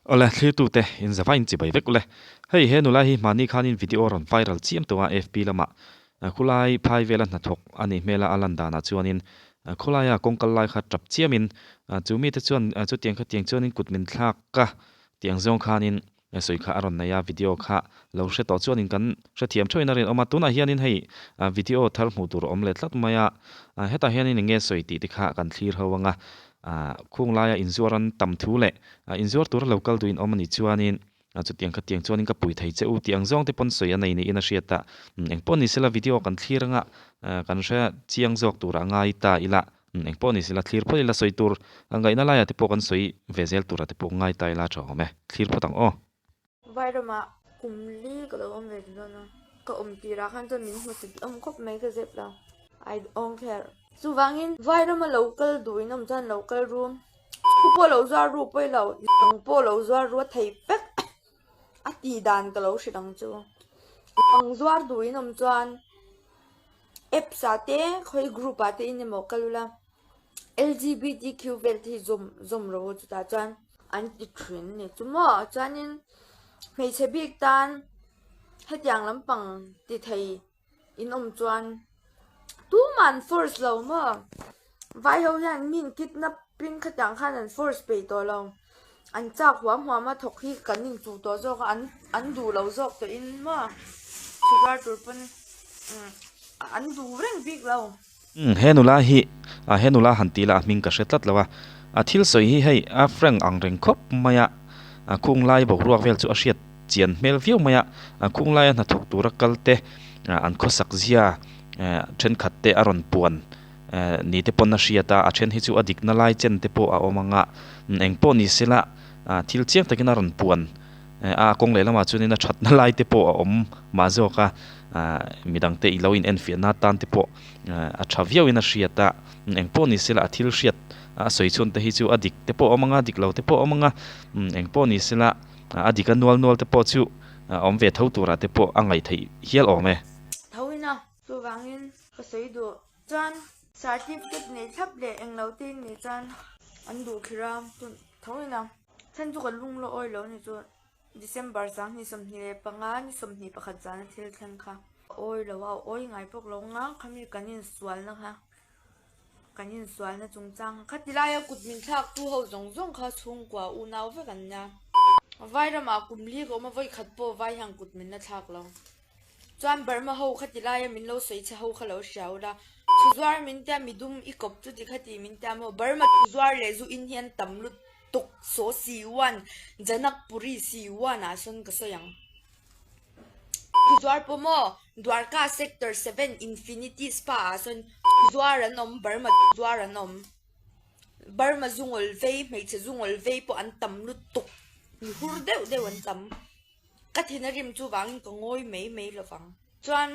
Awle, thlirtute, in zava in chibai vek ule. Hei, he nula hi hmahni khanin video rawn viral chiam tawh a FB lamah. Khulai phai vela hnathawk a nih hmela a lan danah chuanin khawlaia kawng kal lai kha tap chiamin chu mite chuan chutiang khatiang chuanin kut min thlak a tiang zawng khanin sawi kha a rawn nei a, video kha lo hre tawh chuanin kan hrethiam theuhin a rinawm a. Tunah hianin hei video thar hmuh tur a awm leh tlat mai a, hetah hianin eng nge sawi tih te kha kan thlir ho ang a. Khung laia inzuar an tam thu leh inzuar tura lo kal duhin awm a nih chuanin chutiang khatiang chuanin ka pui thei che u tih ang zawng te pawn sawi a nei niin a hriat a. Engpawh ni sela video kan thlir anga kan hre chiang zawk turah ngai ta ila engpawh ni sela thlir phawt ila sawi tur ngaihna laiah te pawh kan sawi ve zel turah te pawh ngai ta ila a tha awm e. Thlir phawt ang aw. Vairamah kum li ka lo awm ve ta dawn a, ka awm tirah khan chuan min hmu chit awm khawp mai ka zep lo, I don't care. Chuvangin Vairama lo kal duh in awm chuan lo kal ru, thu pawh lo zuar ru pawi lo, dang pawh lo zuar ru a thei vek a tih dan ka lo hrilh ang chu. Dang zuar duh in awm chuan apps ah te khawi group ah te in emaw kal ula. LGBTQ vel te hi zawm zawm rawh u chutah chuan an ti thin a ni chu maw chuanin hmeichhe bik tan hetiang lampang ti thei in awm chuan tumah an force lo maw vai ho hian mi in kidnap in khatiang khan an force peih tawh lo an chak huam huam a thawk hi kan inchuh tawh zawk a an an duh lo zawk tawh in maw chhuar tur pawn an duh reng bik lo. Umm he nula hi a he nula han tih lah a hming ka hre tlat lo a, a thil sawi hi hei a frank ang reng khawp mai a, a khung lai boruak vel chu a hriat chian hmel viau mai a, a khung laia hnathawk tura kal te an khawsak zia thenkhat te a rawn puan ni te pawn a hriat a, a then hi chu a dikna lai chen te pawh a awm ang a, engpawh ni sela thil chiang takin a rawn puan A kawng lehlamah chuanin a thatna lai te pawh a awm mah zawk a, midangte i lo in enfiahna atan te pawh a tha viauin a hriat a, engpawh ni sela a thil hriat a sawi chhun te hi chu a dik te pawh a awm ang a, dik lo te pawh a awm ang a, engpawh ni sela a dik a nual nual te pawh chu a awm ve tho turah te pawh a ngaih theih hial awm e. Tho ina chuvangin ka sawi duh chuan certificate nei thlap leh englo te in nei chuan an duh khir a, tho ina. Chhan chu ka lung la awi lo ni chu December 2025 ni 21 zana thil thleng kha awi lo a, awi ngai bawk lo nga khami kan insualna kha kan insualna chungchang kha khatilaia kut min thlak tu ho zawng zawng kha chhungkua unau vek an nia. Vairamah kum li ka awm a vawikhat pawh vai hian kut min la thlak lo. Chuan Burma ho kha ti laia min lo sawi che ho kha lo hria ula, Thuzuar min tia midum i kawp chu ti kha ti min tia maw? Burma thuzuar leh zu in hian tam lutuk saw si one Janakpuri si one ah sawn ka sawi ang. Thuzuar pawh maw Dwarka sector seven Infinity spa ah sawn thuzuar an awm Burma thuzuar an awm. Burma zungawl vei hmeichhe zungawl vei pawh an tam lutuk mi hur deuh deuh an tam. Ka thin a rim chuvangin ka ngawi mai mai lo vang. Chuan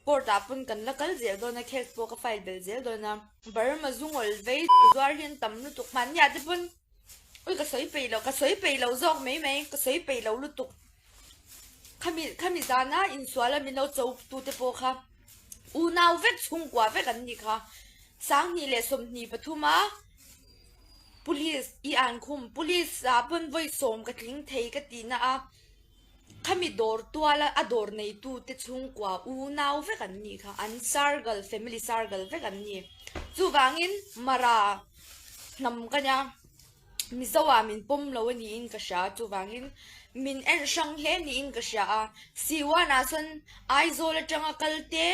court ah pawn kan la kal zel dawn a, case pawh ka file belh zel dawn a. Burma zungawl vei zuar hian tam lutuk hmannia te pawn ui ka sawi peih lo, ka sawi peih lo zawk mai mai, ka sawi peih lo lutuk. Khami khami zana insual a min lo cho tu te pawh kha unau vek chhungkua vek an nih kha. 2023 a. Police i an khum police ah pawn vawi sawm ka tling thei ka tih na a khami dawr tual a a dawr nei tu te chhungkua unau vek an nih kha an sargal family sargal vek an ni chuvangin mara hnam ka nia mizo ah min pawm lo a niin ka hria chuvangin min en hrang hle niin ka hria a siwan ah sawn Aizawl atanga kal te.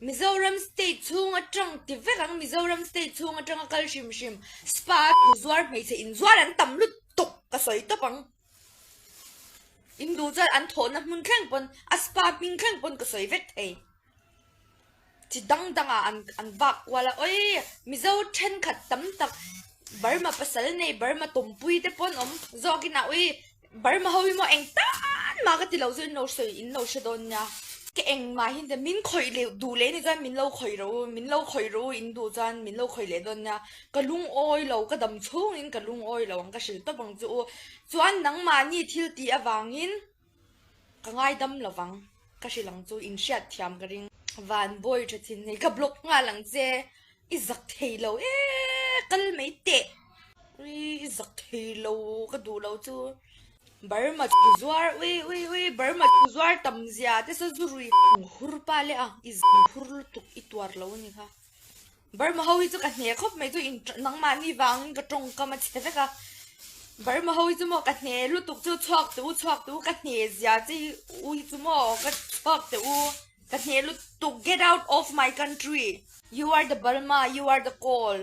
Mizoram state chhung atang ti vek ang Mizoram state chhung atanga kal hrim hrim spa thu zuar hmeichhe inzuar an tam lutuk ka sawi tawp ang in duh chuan an thawhna hmun thleng pawn a spa hming thleng pawn ka sawi vek thei chi dang dang ah an an vak kual a oi Mizo thenkhat tam tak Burma pasal nei Burma tawmpui te pawn awm zawk in a ui Burma ho hi maw eng tan mah ka ti lo chu in lo sawi in lo hre dawn nia. Ka eng mah hi min khawih leh duh leh ni chuan min lo khawih rawh u, min lo khawih rawh u in duh chuan min lo khawih leh dawn nia. Ka lungawi lo, ka dam chhungin ka lungawi lo ang ka hrilh tawp ang chu u. Chuan nangmahni thil tih avangin ka ngaidam lo vang ka hrilh ang chu in hriat thiam ka ring. Van bawi tha thin hei ka block nghal ang che i zak thei lo e kal mai teh. I zak thei lo ka duh lo chu. Burma chu zuar ui ui ui Burma chu zuar tam zia te saw zu rui hur pa leh a i zan hur lutuk i tuar lo a ni kha. Burma ho hi chu ka hne khawp mai chu in nangmahni vangin ka tawngkam a chhe vek a. Burma ho hi chu maw ka hne lutuk chu chhuak teh u chhuak teh u ka hne zia che hi u hi chu maw ka chhuak teh u ka hne lutuk get out of my country you are the Burma you are the call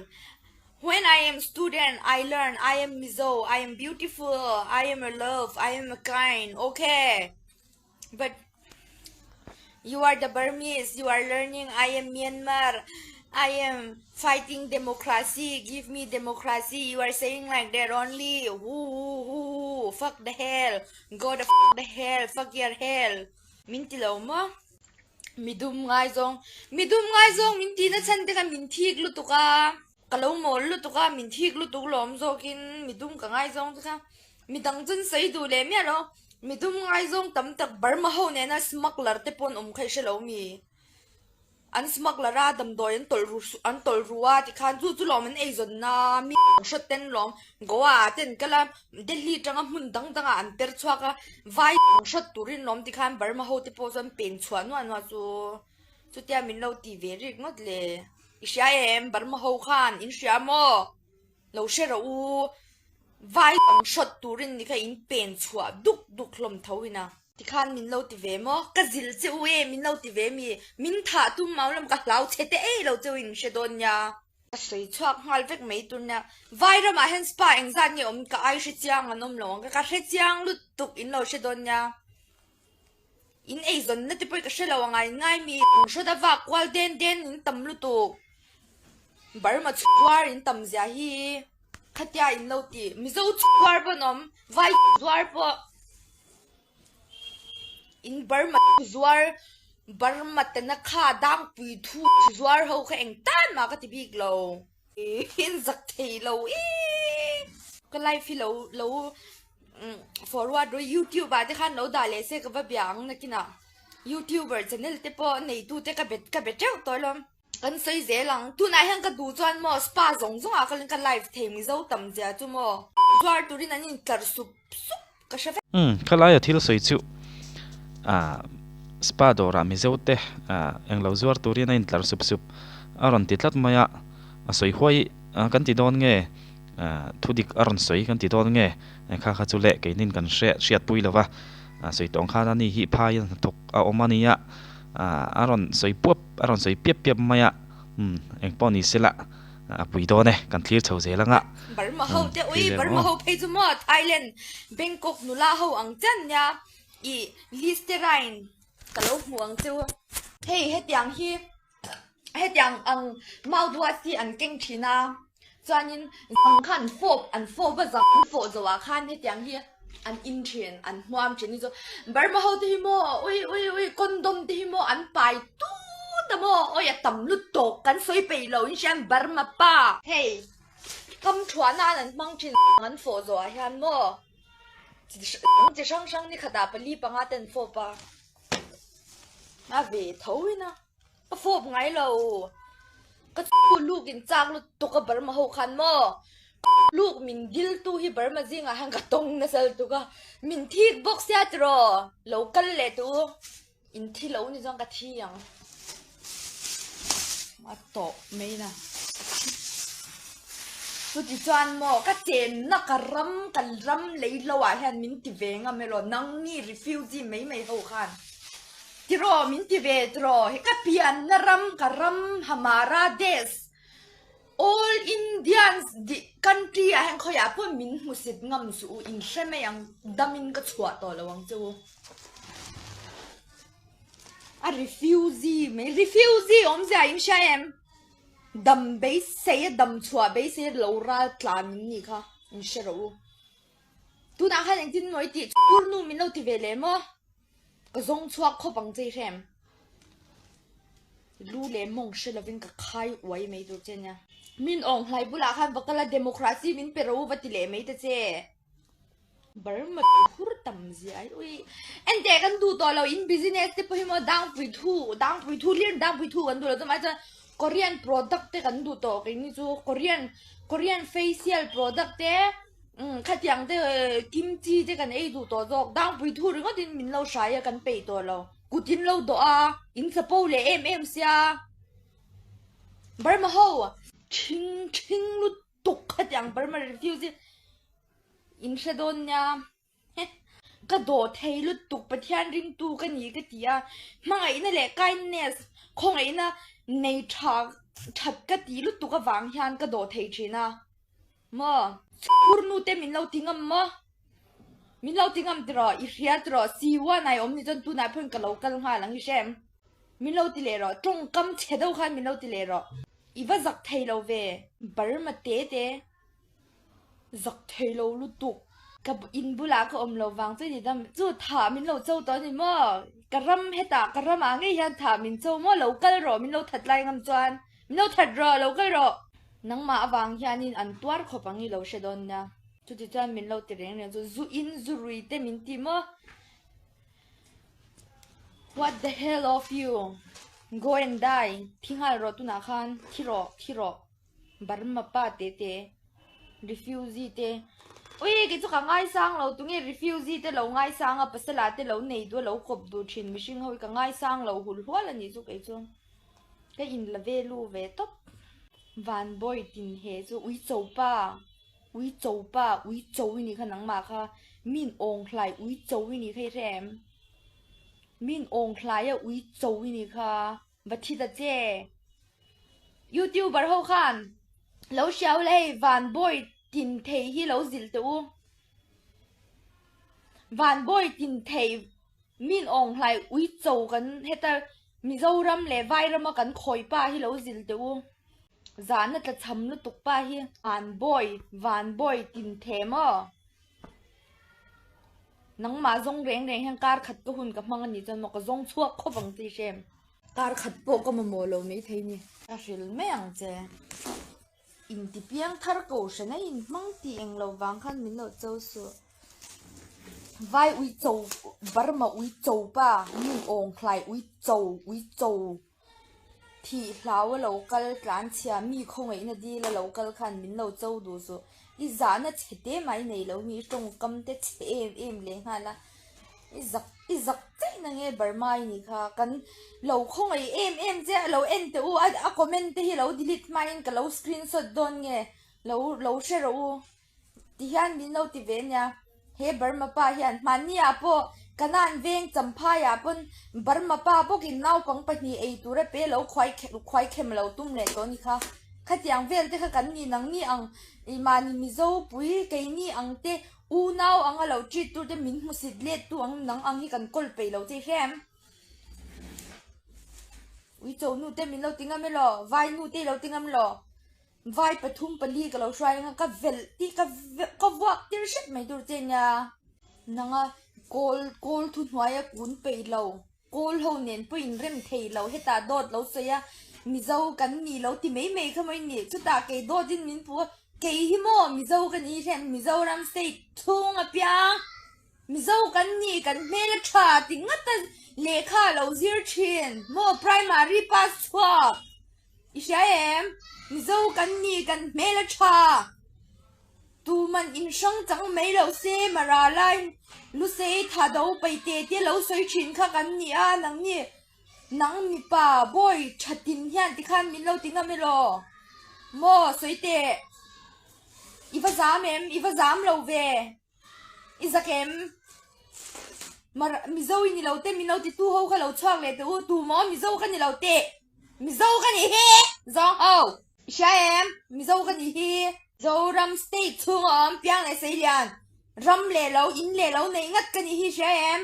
When I am student I learn I am Mizo I am beautiful I am a love I am a kind ok but you are the Burmese you are learning I am Myanmar I am fighting democracy give me democracy you are saying like that only hu hu hu hu fuck the hell go the fuck the hell fuck your hell min ti lo maw Midum ngaizawng, midum ngaizawng min tihna chhan te kha min thik lutuk a, ka lo mawl lutuk a, min thik lutuk lawm zawkin midum ka ngaizawng te kha midang chuan sawi duh leh miah lo, midum ngaizawng tam tak Burma ho nena smuggler te pawh an awm kha i hre lo mi? An smuggler a, damdawi an tawlh ru an tawlh ru a tikhan chu chu lawm an eizawn a, mi hrawt ten lawm Goa ah te an kal a, Delhi tanga hmun dang dangah an per chhuak a, vai hrawt turin lawm tikhan Burma ho te pawh chuan pen chhuah nuah nuah chu chutia min lo ti ve rik ngawt le. I hria em Burma ho khan in hria maw? Lo hre rawh u, vai hrawt turin ni kha in pen chhuah duk duk hlawm tho ina. Tikhan min lo ti ve maw? Ka zilh che u e, min lo ti ve mi? Min thah tum mau lam ka hlau chhe te ei lo cheu in hre dawn nia. Ka sawi chhuak nghal vek mai tur nia. Vai ramah hian spa engzat nge awm ka ai hre chiang an awm lo ang ka hre chiang lutuk in lo hre dawn nia. In eizawnna te pawh hi ka hre lo ang a in ngai mi hrawt a vak kual den den in tam lutuk. Burma chhuar in tam zia hi khatia in lo ti Mizo chhuar pawh an awm vai zuar pawh. In Burma zuar Burma tena kha dangpui thu zuar ho kha eng tan mah ka ti bik lo. In zak thei lo ee. Ka live hi lo lo forward rawh youtube ah te khan lo dah leh se ka va bia ang nakinah youtuber channel te pawh neitu te ka be ka be teuh tawh alawm. Kan sawi zel ang. Tunah hian ka duh chuan maw spa zawng zawngah kalin ka live thei Mizo tam zia chu maw zuar turin an intlar sup sup ka hre vek. Umm khalaia thil sawi chu ah spa dawrah Mizo te ah englo zuar turin a intlar sup sup a rawn ti tlat mai a, a sawi huai kan ti dawn nge ah thu dik a rawn sawi kan ti dawn nge kha kha chu leh keinin kan hre hriatpui lo va, sawi tawng khan ani hi phai a hnathawk a awm a nia ah a rawn sawi puap. A rawn sawi piap piap mai a, umm engpawh ni sela a pui dawn e, kan thlir chho zel ang a. Burma ho te ui, Burma ho phei chu maw Thailand, Bangkok nula ho ang chian nia i Listerine ka lo hmu ang cheu. Hei hetiang hi hetiang ang mouthwash hi an keng thin a, Chuanin zang kha an fawp an fawp a zang an fawh zawh ah khan hetiang hi an in thin an hmuam thin hi chu Burma ho te hi maw ui ui ui condom te hi maw an pai tut a maw awi a tam lutuk kan sawi peih lo in hria Burma pa. Hei kam thuah nan an hmang thin an fawh zawh ah hian maw chi hrang hrang ni khatah pali panga te an fawp a a ve tho in a. Ka fawp ngai lo. Ka chu luk in chak lutuk a Burma ho khan maw. Luk min dil tu hi Burma zingah hian ka tawng nasa lutuk a. Min thik bawk sia tiraw. Lo kal leh tu. In thi lo ni chuan ka thi ang. A tawh mai na. Chuti chuan maw ka chenna ka ram ka ram lei lo ah hian min ti ve ngam elaw nangni refugee mai mai ho khan. Tiraw min ti ve tiraw he ka pianna ram ka ram Hamara Desh All Indians country ah hian khawiah pawh min hmusit ngam suh u in hre mai ang damin ka chhuah tawh lo ang che u. A refugee mai refugee awmzia in hria em? Dam beisei a dam chhuah beisei lo ral tlan in nih kha in hre rawh u. Tunah khan engtin maw i tih chhur nu min lo ti ve leh maw? Ka zawng chhuak khawp ang che i hrem. Lu leh mawng hre lovin ka khai uai mai tur che nia. Min awng hlai bulah khan va kal a democracy min pe ro va ti leh mai ta che. Burma hur tam zia ai ui. Enteh kan duh tawh lo in business te pawh hi maw dangpui thu dangpui thu hlir dangpui thu kan duh lo chumah chuan Korean product te kan duh tawh keini chu Korean Korean facial product te. Umm khatiang te kimchi te kan ei duh tawh zawk, dangpui thu ringawt in min lo hrai a kan peih tawh lo, kut in lo dawh a, in chapo leh em em sia. Burma ho ṭhing ṭhing lutuk khatiang Burma refugee in hre dawn nia. Ka dawh thei lutuk Pathian ringtu ka ni ka ti a, hmangaihna leh kindness khawngaihna nei tha that ka ti lutuk avang hian ka dawh thei thin a maw. Chhur nu te min lo ti ngam maw? Min lo ti ngam tiraw? I hria tiraw? Siwan ai awm ni chuan tunah pawhin ka lo kal nghal ang i hre em? Min lo ti leh rawh, tawngkam chhe deuh khan min lo ti leh rawh. I va zak thei lo ve, Burma te te. Zak thei lo lutuk. Ka in bulah ka awm lo vang chu ni dam chu thah min lo cho tawh a ni maw? Ka ram hetah ka ramah ngei hian thah min cho maw? Lo kal rawh min lo that lai ngam chuan min lo that rawh lo kal rawh. Nangmah avang hianin an tuar khawp ang i lo hre dawn nia. Chuti chuan min lo ti reng reng chu zu in zu rui te min ti maw? What the hell of you? Go and die. Thi nghal rawh tunah khan thi rawh thi rawh. Burma pa te te refugee te ui kei chu ka ngaisang lo tunge refugee te lo ngaisang a pasala te lo nei duh a lo kawp duh thin mihring ho hi ka ngaisang lo hul hual a nih chu kei chu ka in la ve lu ve tawp van bawi tin he chu ui cho pa ui cho pa ui cho i nih kha nangmah kha min awng hlai ui cho i nih kha i hre em min awng hlai a ui cho i nih kha. Va thi ta che. Youtuber ho khan lo hriau la hei van bawi tin thei hi lo zilh teh u. Van bawi tin thei min awng hlai ui cho kan heta Mizoram leh Vairama kan khawi pa hi lo zilh teh u. Zahna tla cham lutuk pa hi. Van bawi van bawi tin thei maw. Nangmah zawng reng reng hian kar khat ka hun ka hmang a nih chuan maw ka zawng chhuak khawp ang tih hrem. Kar khat pawh ka mamawh lo mai thei ni. Ka hril mai ang che. Inti piang thar ko hran a in hmang tih eng lo vang khan min lo cho suh. Vai ui cho Burma ui cho pa min awng hlai ui cho ui cho Thih hlau a lo kal tlan chhia mi khawngaihna dil a lo kal khan min lo cho duh suh. I zahna chhe te mai nei lo hi i tawngkam te chhe em em leh nghal a. I zak i zak chaih na nge Burma i nih kha. Kan lo khawngaih em em che a lo en teh u a a comment te hi lo delete hmain ka lo screenshot dawn nge lo lo hre rawh u. Ti hian min lo ti ve nia. He Burma pa hian hmanni ah pawh Kanan veng Champhai ah pawn Burma pa bawkin naupang pahnih ei tur a pe lo khuai khuai khem lo tum leh tawh ni kha. Khatiang vel te kha kan ni nang ni ang i mahni Mizo pui keini ang te unau anga lo treat tur te min hmusit let tu ang nang ang hi kan kawl peih lo che hrem. Uicho nu te min lo ti ngam elaw vai nu te i lo ti ngam elaw. Vai pathum pali ka lo hruai anga ka velh tih ka ka vuak tir hrep mai tur che nia. Nanga kawl kawl thu hnuaia kun peih lo, kawl ho nen pawh in rem thei lo hetah dawt lo sawi a, Mizo kan ni lo ti mai mai kha maw i nih, chutah kei dawt in min puh a, kei hi maw Mizo ka ni hrem Mizoram state chhung apiang Mizo kan ni kan hmel a tha ti ngat a lehkha a lo zir thin maw primary pass chhuak. I hria em? Mizo kan ni, kan hmel a tha. Tuman in hrang chang mai lo se, Mara lai Lusei tha do pai te te lo sawi thin kha kan ni a, nang ni nang mipa bawi tha tin hian tikhan min lo ti ngam elaw? Maw sawi teh. I va zam em? I va zam lo ve. I zak em? Mar Mizo i ni lo te min lo ti tu ho kha lo chhuak leh teh u, tu maw Mizo ka ni lo teh. Mizo ka nih hi! Zawng ho! I hria em? Mizo ka nih hi! Zoram state chhunga awm piang leh seilian, ram leh lo, in leh lo nei ngat ka nih hi i hria em?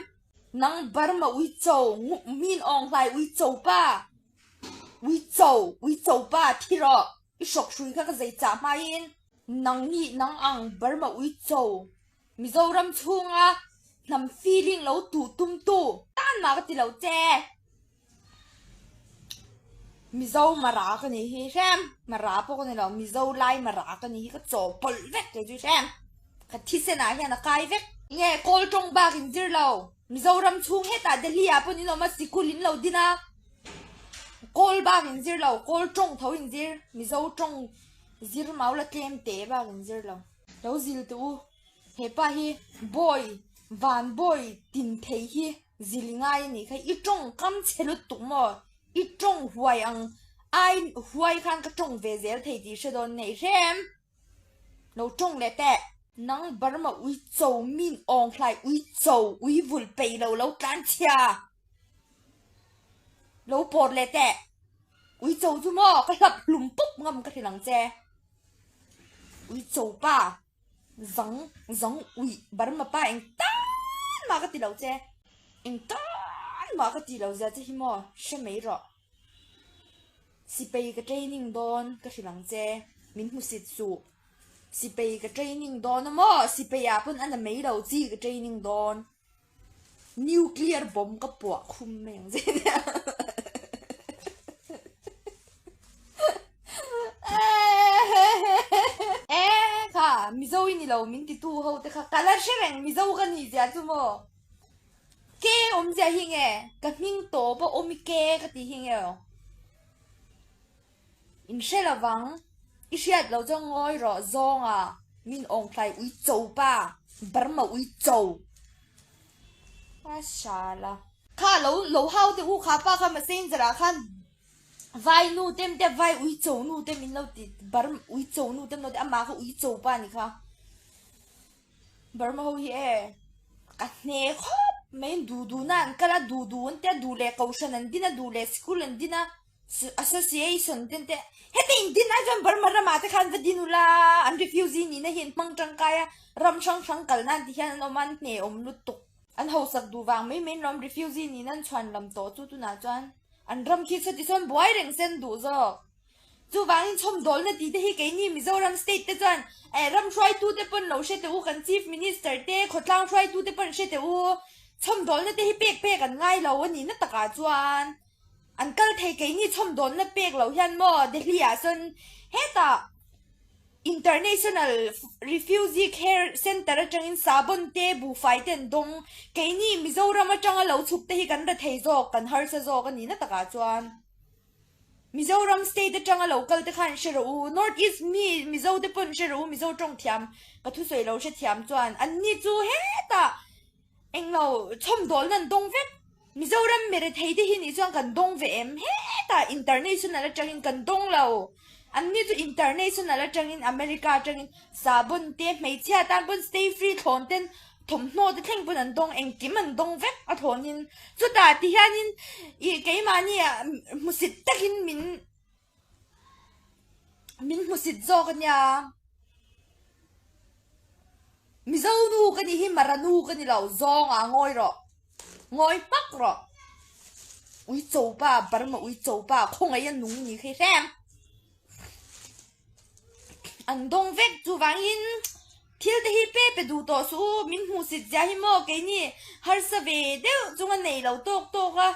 Nang Burma ui cho, min awng hlai ui cho pa! Ui cho, ui cho pa, thi rawh! I hrawk hrui kha ka zei chah hmain. Nang nih nang ang Burma ui cho, Mizoram chhunga hnam feeling lo tuh tumtu tan mah ka ti lo che. Mizo Mara ka nih hi hrem, Mara pawh ka ni lo, Mizo lai Mara ka nih hi ka chaw pawlh vek kei chu hrem, ka thisen ah hian a kai vek. Nge kawl tawng bak in zir lo, Mizoram chhung hetah Delhi ah pawn in awm a, sikul in lo din a, kawl bak in zir lo, kawl tawng tho in zir, Mizo tawng zir mau la tlem te bak in zir lo. Lo zil teh u. He pa hi bawi van bawi tin thei hi zil i ngai a nih kha. I tawngkam chhe lutuk maw? I tawng huai ang ai huai khan ka tawng ve zel thei tih hre dawn nei hrem. Lo tawng leh teh. Nang Burma ui cho min awng hlai ui cho ui vul pei lo lo tlan chhia. Lo pawr leh teh. Ui cho chu maw ka hlap hlum pup ngam ka hrilh ang che. Ui cho pa zang zang ui Burma pa eng tan mah ka ti lo che. Eng tan mah ka ti lo zia che hi maw hre mai rawh. Sipei ka training dawn ka hrilh ang che, min hmusit suh. Sipei ka training dawn a maw? Sipei ah pawn a na mai lo chi ka training dawn. Nuclear bomb ka puah khum mai ang che nia. E kha Mizo i ni lo min titu ho te kha ka la hre reng Mizo ka nih zia chu maw? Ke awmzia hi nge? Ka hming tawp a awm i ke ka tih hi nge aw? In hre lovang, i hriat lo chuan ngawi rawh zawnga min awngtlai ui cho pa, Burma ui cho. A shala. Kha lo lo hau teh u kha pa kha messenger ah khan vai nu te te vai ui cho nu te min lo ti Burma ui cho nu te min lo ti amah kha ui cho pa ni kha. Burma ho hi e ka hne khawp mai an duh duh na an kal a duh duh an tia duh leh kohhran an din a duh leh school an din a association te an tia heti in din ai chuan Burma ramah te khan va din ula an refugee nihna hi an hmang tangkai a ram hrang hrang kalna an ti hian an awm a an hne awm lutuk an hausak duh vang mai mai an lawm refugee nihna an chhuan lam tawh chu tunah chuan an ram khi chuti chuan buai reng se an duh zawk. Chuvangin chhawmdawlna tih te hi keini Mizoram state te chuan eh ram hruaitute pawn lo hre teh u, kan Chief Minister te, khawtlang hruaitute pawn hre teh u. Chhawmdawlna te hi pek pek an ngai lo a nih na takah chuan an kal thei keini chhawmdawlna pek loh hian maw Delhi ah sawn hetah International Refugee Care Centre atangin sabon te buhfai te an dawng. Keini Mizoram atanga lo chhuk te hi kan ra thei zawk, kan harsa zawk a nih na takah chuan. Mizoram state atanga lo kal te khan hre rawh u, North East mi Mizo te pawn hre rawh u, Mizo tawng thiam ka thusawi lo hre thiam chuan an ni chu hetah englo chhawmdawlna an dawng vek. Mizoram mirethei te hi nih chuan kan dawng ve em? Hetah international atangin kan dawng lo. An ni chu international atangin America atangin sabon te hmeichhia tan pawn stay free thlawn ten Thawmhnaw te thleng pawn an dawng, engkim an dawng vek a thawnin. Chutah ti hianin ih keimahni ah hmusit takin min min hmusit zawk a nia. Mizo nu ka nih hi Mara nu ka ni lo, zawng ah ngawi rawh, ngawi hmak rawh. Ui cho pa, Burma ui cho pa, khawngaih a nung ni khi hrem. An dawng vek chuvangin thil te hi pe pe duh tawh suh u, min hmuhsit zia hi maw keini harsa ve deuh chunga nei lo tawk tawk a,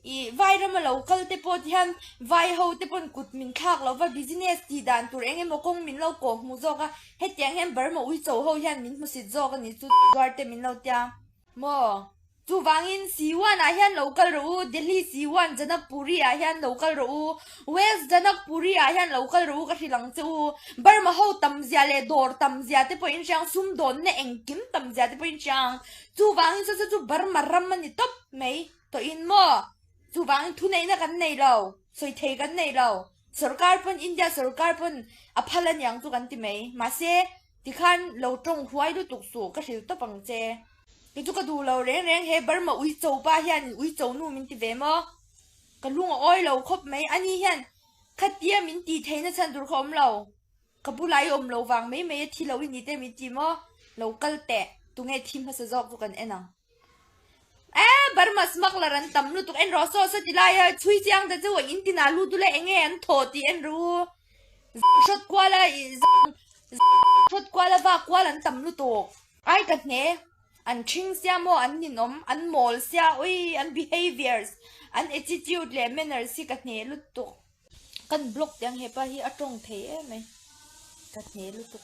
ih vai rama lo kal te pawh ti hian vai ho te pawn kut min thlak lo va business tih dan tur eng emaw kawng min lo kawh hmuh zawk a, hetiang hian Burma uicho ho hian min hmusit zawk a ni chu zuar te min lo tia maw. Chuvangin Siwan ah hian lo kal rawh u, Delhi Siwan Janakpuri ah hian lo kal rawh u, West Janakpuri ah hian lo kal rawh u ka hrilh ang che u. Burma ho tam zia leh dawr tam zia te pawh in hria ang, sumdawnna engkim tam zia te pawh in hria ang. Chuvangin saw saw chu Burma ram a ni tawp mai tawhin maw? Chuvangin thuneihna kan nei lo, sawi thei kan nei lo. Sorkar pawn India sorkar pawn a phal a niang chu kan ti mai. Mahse tikhan lo tawng huai lutuk suh ka hrilh tawp ang che. Kei chu ka duh lo reng reng he Burma ui cho pa hian ui cho nu min ti ve maw? Ka lung a awi lo khawp mai, ani hian khatia min tih theihna chhan tur kha awm lo, ka bulah i awm lo vang mai mai a thi lo i ni te min ti maw? Lo kal teh, tunge thi hmasa zawk chu kan en ang. E Burma smuggler an tam lutuk en rawh saw saw ti lai a chhui chiang ta chu in tinah lut ula enge an thaw tih en rawh u. Hrawt kual a hrawt kual a vak kual an tam lutuk. Ai ka hne, an ṭhing sia maw, an ninawm, an mawl sia, ui, an behaviours, an attitude leh manners hi ka hne lutuk. Kan block tiang hepa hi a tawng thei em mai, ka hne lutuk.